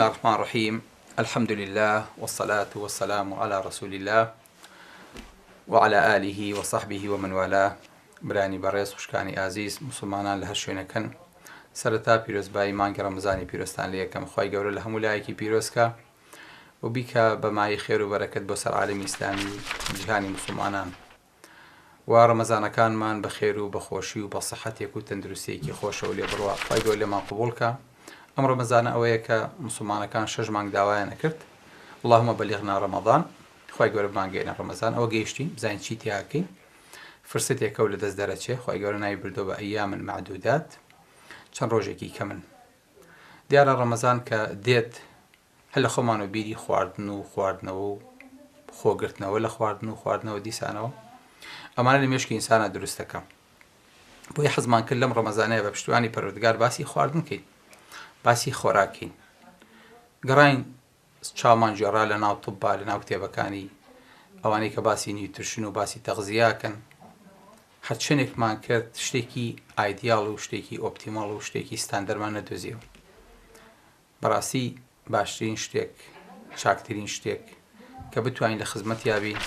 اللە الرحمن الرحیم الحمد للە والصلاة والسلام علی رسول اللە وعلی آله وصحبه ومن والاه. برانی بەڕێز، خوشکانی ئازیز، موسڵمانان لە هەر شوێنەکەن، سەرەتا پیرۆزبایی مانگی ڕەمەزانی پیرۆزتان لێ یەکەم. خوای گەورە لە هەموو لایەکی پیرۆز کا و بیکا بە مایەی خێر و بەرەکەت بۆ سەر عالەمی ئیسلامی و جیهانی موسڵمانان. و ڕەمەزانەکانمان بە خێر و بە خۆشی و بە سەحەتێک و تەندروستیەکی خۆشەوە لێ بڕوا. خوای گەورە لێمان قبوڵ کا. ئەم ڕەمەزانە ئەوەیە کە موسڵمانەکان شەش مانگ داوایان ئەکرد، اللهم بلغنا رمضان، خوای گەورە بمانگەیەنە ڕەمەزان. ئەوە گەیشتین، بزانین چی تیا ئەکەین. فرسەتێکە و لەدەست دەرەچێ. خوای گەورە ناوی بردووە بە ایام معدودات، چەند ڕۆژێکی کەمن. دیارە ڕەمەزان کە دێت هەر لە خۆمانەوە بیری خواردن و خواردنەوە و خۆگرتنەوە لە خواردن و خواردنەوە دیسانەوە ئەمانە لە مێشکی ئینسانە دروست دەکا. بۆیە حەزمان کرد لەم ڕەمەزانەیە بە پشتیوانی پەروەردگار باسی خواردن کەین، باسی خۆراک کەین. گەڕاین چاومان گێڕا لە ناو طبا، لە ناو کتێبەکانی ئەوانەی کە باسی nutrition و باسی تەغزیاکەن، هەرچەندێکمان کرد شتێکی ئایدیاڵ و شتێکی optimal و شتێکی ستاندەرمان نەدۆزیەوە. بەڕاستی باشترین شتێک، چاکترین شتێک کە بتوانین لە خزمەتیا بین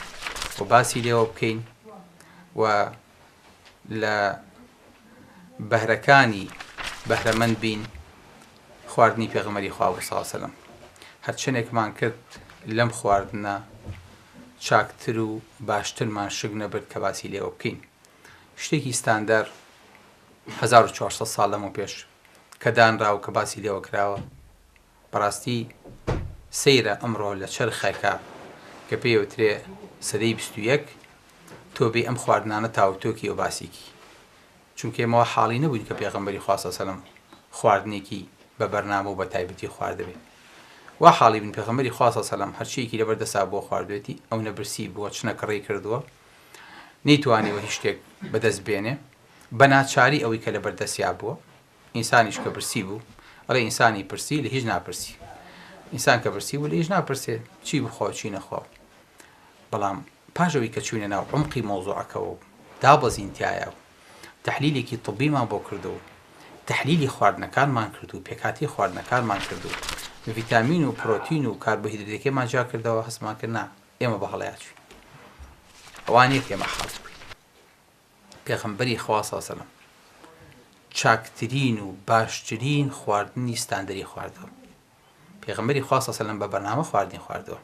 و باسی لێوە بکەین و لە بەهرەکانی بەهرەمەند بین خواردنی پێغەمبەری خوا بوو صلی سەلەم. هەرچەندێکمان کرد لەم خواردنە چاکتر و باشترمان شک نەبرد کە باسی لێوە بکەین. شتێکی ستاندەر 1400 ساڵ لەمەو پێش کە دانرا و کە باسی لێوە کراوە بەڕاستی سەیرە ئەمڕۆ لە چەرخێکا کە پێی ئەوترێ سەدەی 21 تۆ بێی ئەم خواردنانە تاوتۆکی و باسیکی چونکە ئێمە وا حاڵی نەبووین کە پێغەمبەری خوا صلی سەلەم خواردنێکی بە بەرنامە و بە تایبەتی خواردبێ وا حاڵی بین پێغەمبەری خوا صلی سەلەم هەرچیەکی لەبەر دەسا بووە خواردوێتی ئەو نە برسی بووە چ نەکڕی کردووە نەیتوانیوە هیچ شتێک بەدەست بێنێ بە ناچاری ئەوەی کە لەبەر دەستیا بووە، ئینسانیش کە برسی بوو، ئەڵێ ئینسانی پرسی لە هیچ ناپرسی. ئینسان کە برسی بوو لە هیچ ناپرسێ چی بخوا و چی نەخوا. بەڵام پاش ئەوەی کە چووینە ناو عومقی مەوزوعەکەوە و دابەزین تیایا و تەحلیلێکی طبیمان بۆ کرد و تەحلیلی خواردنەکانمان کرد و پێکهاتەی خواردنەکانمان کرد و ڤیتامین و پرۆتین و کاربۆهیدرێتەکەیمان جیا کردەوە، هەستمان کرد نا ئێمە بە هەڵەیا چووین. ئەوە نییە کە ئێمە حاڵی بووین. پێغەمبەری خوا صلی سلام چاکترین و باشترین خواردنی ستاندەری خواردووە. پێغەمبەری خوا صلی سلام بە بەرنامە خواردنی خواردووە.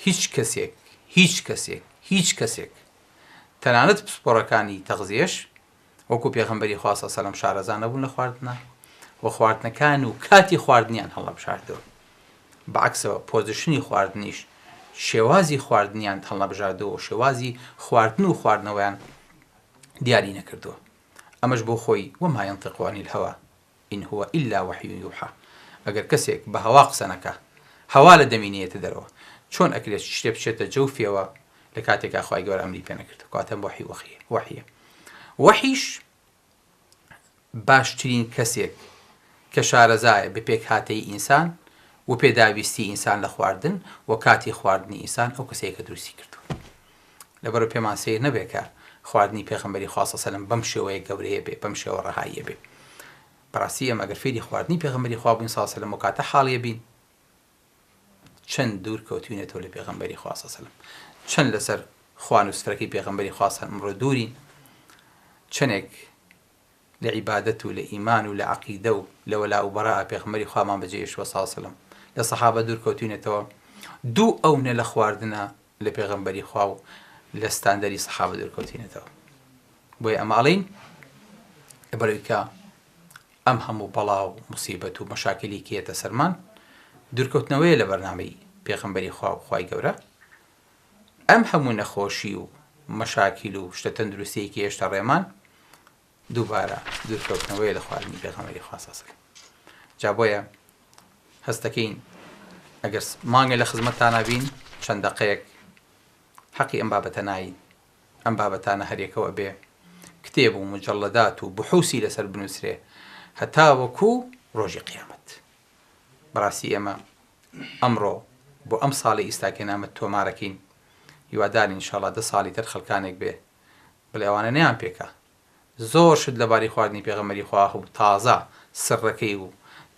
هیچ کەسێک هیچ کەسێک هیچ کەسێک تەنانەت پسپۆڕەکانی تەغزیەش وەکو پێغەمبەری خوا صلی سلام شارەزا نەبوون لە خواردنە و خواردنەکان و کاتی خواردنیان هەڵنەبژاردەوە. بەعەکسەوە position ی خواردنیش شێوازی خواردنیان هەڵنەبژاردووە و شێوازی خواردن و خواردنەوەیان دیاری نەکردووە. ئەمەش بۆ خۆی، وما ينطق عن الهوی ان هو الا وحی یوحی، ئەگەر کەسێک بە هەوا قسە نەکا، هەوا لە دەمی نەیەتە دەرەوە، چۆن ئەکرێت شتێ بچێتە جەوفیەوە لە کاتێکا خوای گەورە ئەمری پێ نەکردووە؟ کەواتە وەحی وەحیە. وەحیش باشترین کەسێک کە شارەزایە بە پێکهاتەی ئینسان و پێداویستی ئینسان لە خواردن و کاتی خواردنی ئینسان ئەو کەسەیە کە دروستی کردووە. لەبەرئەوە پێمان سەیر نەبێ کە خواردنی پێغەمبەری خوا صلی سەلەم بەم شێوەیە گەورەیە بێ، بەم شێوە ڕەهاییە بێ. بەڕاستی ئێمە ئەگەر فێری خواردنی پێغەمبەری خوا بووین صلی سەلەم ئەو کاتە حاڵیە بین چەند دوور کەوتوینەتەوە لە پێغەمبەری خوا صلی سەلەم، چەند لەسەر خوان و سفرەکەی پێغەمبەری خوا صلی ئەمڕۆ دوورین، چەنێک لە عیبادەت و لە ئیمان و لە عەقیدە و لە وەلاء و بەراء پێغەمبەری خوامان بەجێ هێشتووە صلی سەلەم، لە سەحابە دوور کەوتوینەتەوە، دوو ئەونە لە خواردنە لە پێغەمبەری خوا و لە ستاندەری سەحابە دوور کەوتینەتەوە. بۆیە ئەمە ئەڵێین لەبەرئەوەی کە ئەم هەموو بەڵا و موسیبەت و مەشاکیلی کە یەتە سەرمان دوورکەوتنەوەیە لە بەرنامەی پێغەمبەری خوا و خوای گەورە. ئەم هەموو نەخۆشی و مەشاکیل و شتە تەندروستیەی کە هێشتا ڕێمان دووبارە دوورکەوتنەوەیە لە خواردنی پێغەمبەری خوا صلی الله. جا بۆیە هەستەکەین ئەگەر مانگێ لە خزمەتتانا بین چەند دەقەیەک حەقی ئەم بابەتە ناین. ئەم بابەتانە هەریەکەو ئەبێ کتێب و موجەڵەدات و بحوسی لەسەر بنوسرێ هەتاوەکو ڕۆژی قیامەت. بەڕاستی ئێمە ئەمڕۆ بۆ ئەم ساڵی ئیستاکێ نامە تۆمارەکەین هیوادارین ان شاءاللە دە ساڵی تر خەڵکانێک بێ بڵێ ئەوانە نەیان پێکا زۆر شت لەبارەی خواردنی پێغەمبەری خوا هەبوو تازە سڕەکەی و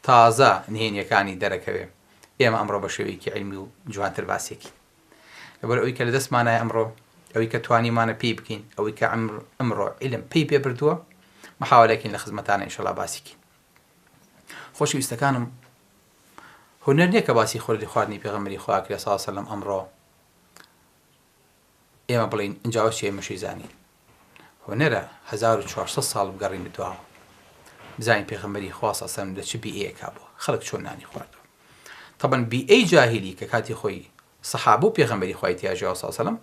تازە نهێنیەکانی دەرەکەوێ. ئێمە ئەمڕۆ بە شێوەیەکی عیلمی و جوانتر باسێکین لەبەر ئەوەی کە لە دەستمانای ئەمڕۆ ئەوەی کە توانیمانە پێی بکەین ئەوەی کە ئەمڕۆ عیلم پێی پێ بردووە محاولەکەین لە خزمەتانە ئینشەڵا باسیکەین خۆشەویستەکانم هونەر نییە کە باسی خوردی خواردنی پێغەمبەری خوا کرێ صلی الله علیه و سلم ئەمڕۆ ئێمە بڵێین ئینجا ئەوە چیە ئێمەشی زانین هونەرە 1400 ساڵ بگەڕین بدواوە بزانین پێغەمبەری خوا صلی الله علیه و سلم لە چ بیئەیەکا بووە خەڵک چۆن نانی خواردووە طبعا بیئەی جاهیلی کە کاتی خۆی سەحابە و پێغەمبەری خوای تیا ژیاوە صلی الله علیه و سلم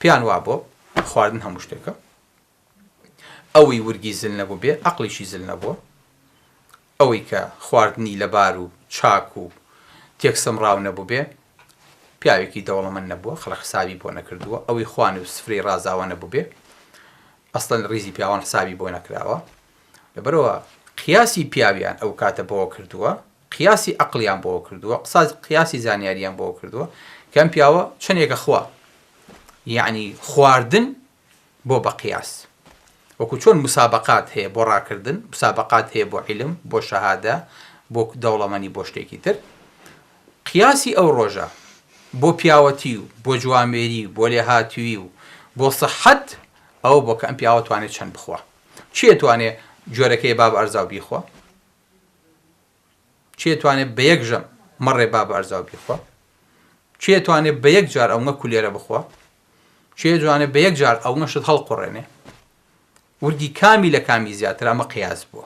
پێیان وابووە خواردن هەموو شتێکە ئەوەی ورگی زل نەبووبێ عەقڵیشی زل نەبووە ئەوەی کە خواردنی لەبار و چاک و تێکسمڕاو نەبووبێ، پیاوێکی دەوڵەمەند نەبووە، خەڵک حسابی بۆ نەکردووە، ئەوەی خوان و سفرەی ڕازاوە نەبووبێ، ئەسڵەن لە ڕیزی پیاوان حسابی بۆ نەکراوە. لەبەرئەوە قیاسی پیاویان ئەو کاتە بەوە کردووە، قیاسی ئەقڵیان بۆوە کردووە، قیاسی زانیاریان بۆوە کردووە کە ئەم پیاوە چەندێکە خوا. یەعنی خواردن بۆ بە قیاس. وەکو چۆن مسابەقات هەیە بۆ ڕاکردن، مسابەقات هەیە بۆ عیلم، بۆ شەهادە، بۆ دەوڵەمەنی بۆ شتێکی تر. قیاسی ئەو ڕۆژە بۆ پیاوەتی و بۆ جوامێری و بۆ لێهاتوویی و بۆ سەحەت ئەوە بۆ کە ئەم پیاوە توانێ چەند بخوا. کێ توانێ گوێرەکەی با بە ئەرزاو بیخوا؟ کێ توانێ بە یەک ژەم مەڕێ با بە ئەرزاو بیخوا؟ کێ توانێ بە یەک جار ئەونگە کولێرە بخوا؟ کێ جوانێ بە یەک جار ئەونگە شت هەڵقوڕێنێ؟ ورگی کامی لە کامی زیاترە ئەمە قیاس بووە.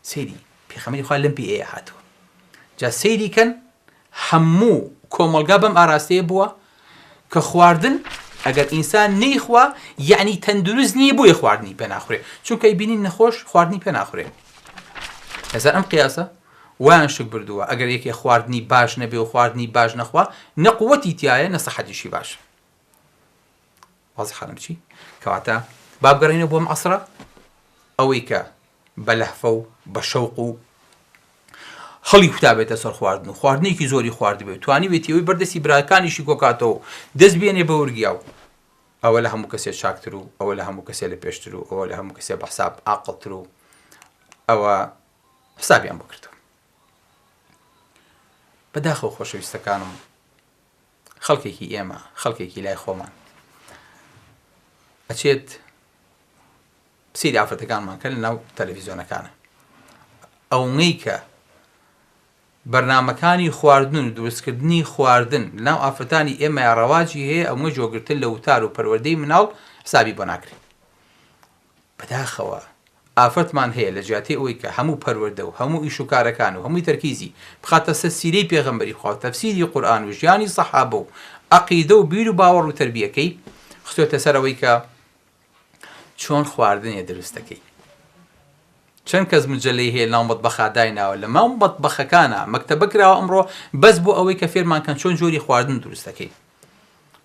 سەیری پێخەمەری خوا لەم پێیە هاتووە. جا سەیری کەن هەموو کۆمەڵگا بەم ئاراستەیە بووە کە خواردن ئەگەر ئینسان نەیخوا یعنی تەندروست نییە بۆیە خواردنی پێ ناخورێ چونکە ئەیبینین نەخۆش خواردنی پێ ناخورێ لەسەر ئەم قیاسە وایان شک بردووە ئەگەر یەکێ خواردنی باش نەبێ و خواردنی باش نەخوا نە قوەتی تایە نە سەحەتیشی باش وازحانم چی کەواتە با بگەڕێینەوە بۆ ئەم عەسرە ئەوەی کە بە لەهفە و بە شەوق و هەڵی کوتابێتە سەر خواردن و خواردنێکی زۆری خواردبێ و توانیوێتی ئەوەی بەردەستی براکانیشی کۆکاتەوە و دەست بێنێ بە ورگیا و ئەوە لە هەموو کەسێ چاکتر و ئەوە لە هەموو کەسێ لە پێشتر و ئەوە لە هەموو کەسێ بە حساب عاقڵتر و ئەوە حسابیان بۆ کردو بەداخەوە خۆشەویستەکانم خەڵکێکی ئێمە خەڵکێکی لای خۆمان ئەچێت سەیری ئافرەتەکانمان کەن لەناو تەلەفیزیۆنەکانە ئەونەی کە بەرنمەکانی خواردن و دروستکردنی خواردن لەناو ئافرەتانی ئێمە ڕەواجی هەیە ئەوە جۆگرتن لە وتار و پەروەردەی مناڵ حسابی بۆ ناکرێت بەداخەوە ئافرەتمان هەیە لە جیاتی ئەوەی کە هەموو پەروەردە و هەموو ئیش و کارەکان و هەمووی تەرکیزی بخاتە سەر سیرەی پێغەمبەری خوا و تەفسیری قورئان و ژیانی سەحابە و عەقیدە و بیر و باوەڕ و تەربیەکەی خستۆتە سەر ئەوەی کە چۆن خواردنێ دروست دەکەی چەند کەس مجلەی هەیە لەناو مەتبەخا دایناوە لە ماو مەتبەخەکانە مەکتەبە کراوە ئەمڕۆ بەس بۆ ئەوەی کە فێرمان کەن چۆن جۆری خواردن دروست دەکەی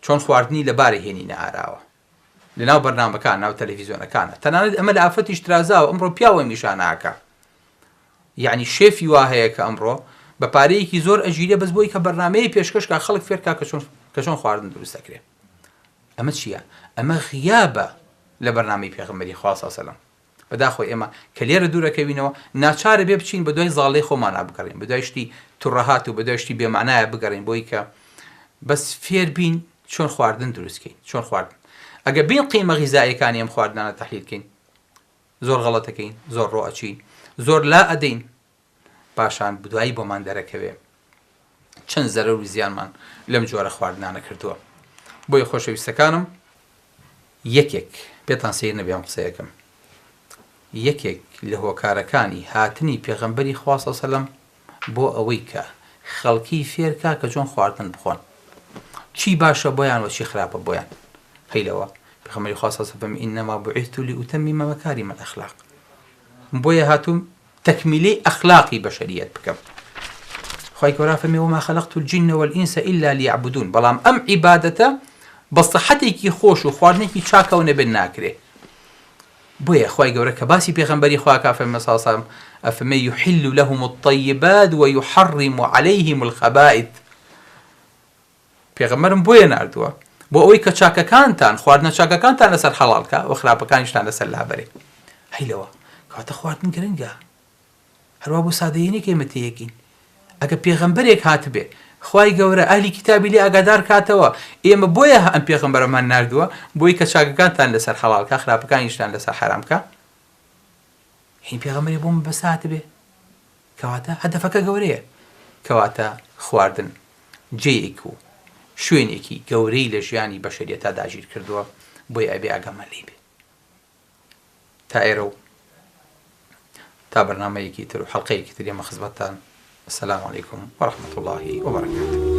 چۆن خواردنی لەبارە هێنینە ئاراوە لەناو بەرنامەکان ناو تەلەفیزیۆنەکانە تەنانەت ئەمە لە ئافرەتیش ترازاوە ئەمڕۆ پیاوە نیشاناکە یعنی شێفی وا هەیە کە ئەمڕۆ بە پارەیەکی زۆر ئەژیرێ بەس بۆی کە بەرنمەیە پێشکەش کا خەڵک فێرکا کە چۆن کە چۆن خواردن دروست دەکرێ ئەمە چییە ئەمە غیابە لە بەرنامەی پێغەمبەری خوا صلی الله بەداخەوە ئێمە کە لێرە دوورەکەوینەوە ناچارە بێ بچین بە دوای زاڵەی خۆمانا بگەڕین بە دوای شتی تڕەهات و بە دوای شتی بێمانایە بگەڕین بۆی کە بەس فێر بین چۆن خواردن دروست کەین چۆن خواردن ئەگە بین قیمە غیزایەکانی ئەم خواردنانە تحلیل کەین زۆر غەڵەتەکەین زۆر ڕۆ ئەچین زۆر لا ئەدەین پاشان دوایی بۆمان دەرەکەوێ چەند زەرەر و زیانمان لەم جۆرە خواردنانە کردووە بۆیە خۆشەویستەکانم یەکێک پێتان سەیر نەبێ ئەم قسەیەکەم یەکێک لە هۆکارەکانی هاتنی پێغەمبەری خوا صلی سەلەم بۆ ئەوەی کە خەڵکی فێرکا کە چۆن خواردن بخۆن چی باشە بۆیان و چی خراپە بۆیان هەیلەوە پێغەمبەری خوا صلی سەلەم انما بعثت لاتمم مکارم الاخلاق بۆیە هاتووم تەکمیلەی ئەخلاقی بەشەریەت بکەم خوای گەورە فەرمی وما خلقت الجن والانس الا ليعبدون بەڵام ئەم عیبادەتە بە سەحەتێکی خۆش و خواردنێکی چاکەوە نەبێت ناکرێ بۆیە خوای گەورە کە باسی پێغەمبەری خوا کا فەرمی صلی الله علیه و سلم ئەفەرمێ يحل لهم الطيبات ويحرم عليهم الخبائث پێغەمبەرم بۆیە ناردووە بۆ ئەوەی کە چاکەکانتان خواردنە چاکەکانتان لەسەر حەڵاڵ کا و خراپەکانیشتان لەسەر لابەرێ هەی لەوە کەواتە خواردن گرنگە هەروا بۆ سادەیی نییە کە ئێمە تێیەگین. ئەگەر پێغەمبەرێک هاتبێ خوای گەورە ئەهلی کیتابی لێ ئاگادار کاتەوە ئێمە بۆیە ئەم پێغەمبەرەمان ناردووە بۆی کە چاکەکانتان لەسەر حەڵاڵ کا خراپەکانیشتان لەسەر حەرام کا هین پێغەمبەرێ بۆ مەبەست هاتبێ کەواتە هەدەفەکە گەورەیە کەواتە خواردن جێیەک و شوێنێکی گەورەی لە ژیانی بەشەریەتا داگیر کردووە بۆیە ئەبێ ئاگامان لێی بێ تا ئێرە و تا بەرنامەیەکی تر و حەڵقەیەکی تر ئێمە خزمەتتان السلام علیکم ورحمة الله وبرکاته.